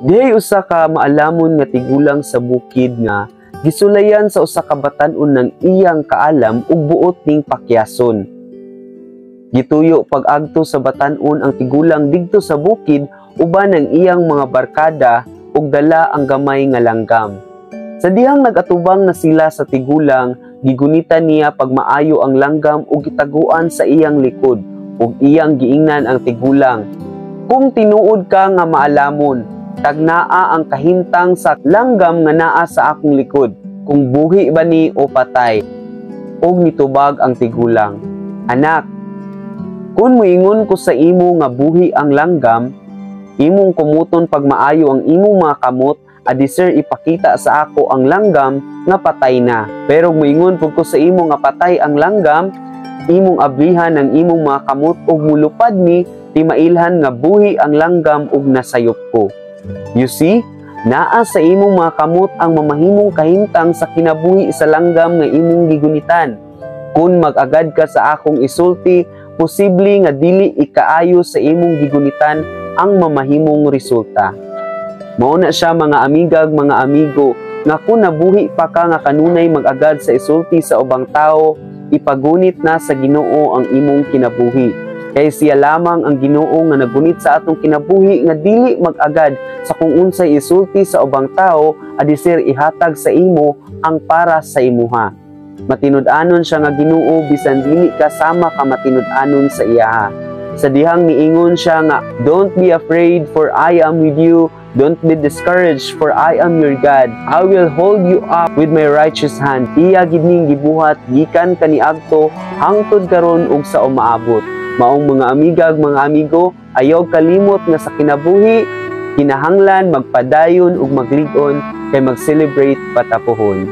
Dihay usa ka maalamon nga tigulang sa bukid nga gisulayan sa usa ka batan-on ng iyang kaalam ug buot ning pakyason. Gituyo pag-agto sa batan-on ang tigulang didto sa bukid uban ang iyang mga barkada ug dala ang gamay nga langgam. Sa dihang nag-atubang na sila sa tigulang, gigunitan niya pagmaayo ang langgam ug gitaguan sa iyang likod ug iyang giingnan ang tigulang, "Kung tinuod ka nga maalamon, tagnaa ang kahimtang sa langgam nga naa sa akong likod, kung buhi ba ni o patay." Ug nitubag ang tigulang, "Anak, kung muingon ko sa imo nga buhi ang langgam, imong kumuton pagmaayo ang imong mga kamot, adi sir ipakita sa ako ang langgam nga patay na. Pero muingon pud ko sa imo nga patay ang langgam, imong ablihan ang imong mga kamot ug mulupad ni ti mailhan nga buhi ang langgam ug nasayop ko. You see, naa sa imong mga kamot ang mamahimong kahimtang sa kinabuhi sa langgam nga imong gigunitan. Kung mag-agad ka sa akong isulti, posible nga dili ikaayo sa imong gigunitan ang mamahimong resulta." Mao na siya, mga amigag, mga amigo, nga kung nabuhi pa ka nga kanunay mag-agad sa isulti sa ubang tao, ipagunit na sa Ginoo ang imong kinabuhi. Kay siya lamang ang Ginoo nga nagunit sa atong kinabuhi nga dili mag-agad sa kung unsay isulti sa ubang tao, adi sir ihatag sa imo ang para sa imuha. Matinud-anon siya nga Ginoo bisan dili ka sama ka matinud-anon sa iyaha. Sa dihang niingon siya nga, "Don't be afraid, for I am with you. Don't be discouraged, for I am your God. I will hold you up with my righteous hand." Iya gid ning gibuhat gikan kaniadto hangtod karon ug sa umaabot. Maong mga amigag, mga amigo, ayaw kalimot nga sa kinabuhi kinahanglan magpadayon ug maglig-on kay mag-celebrate pa ta puhon.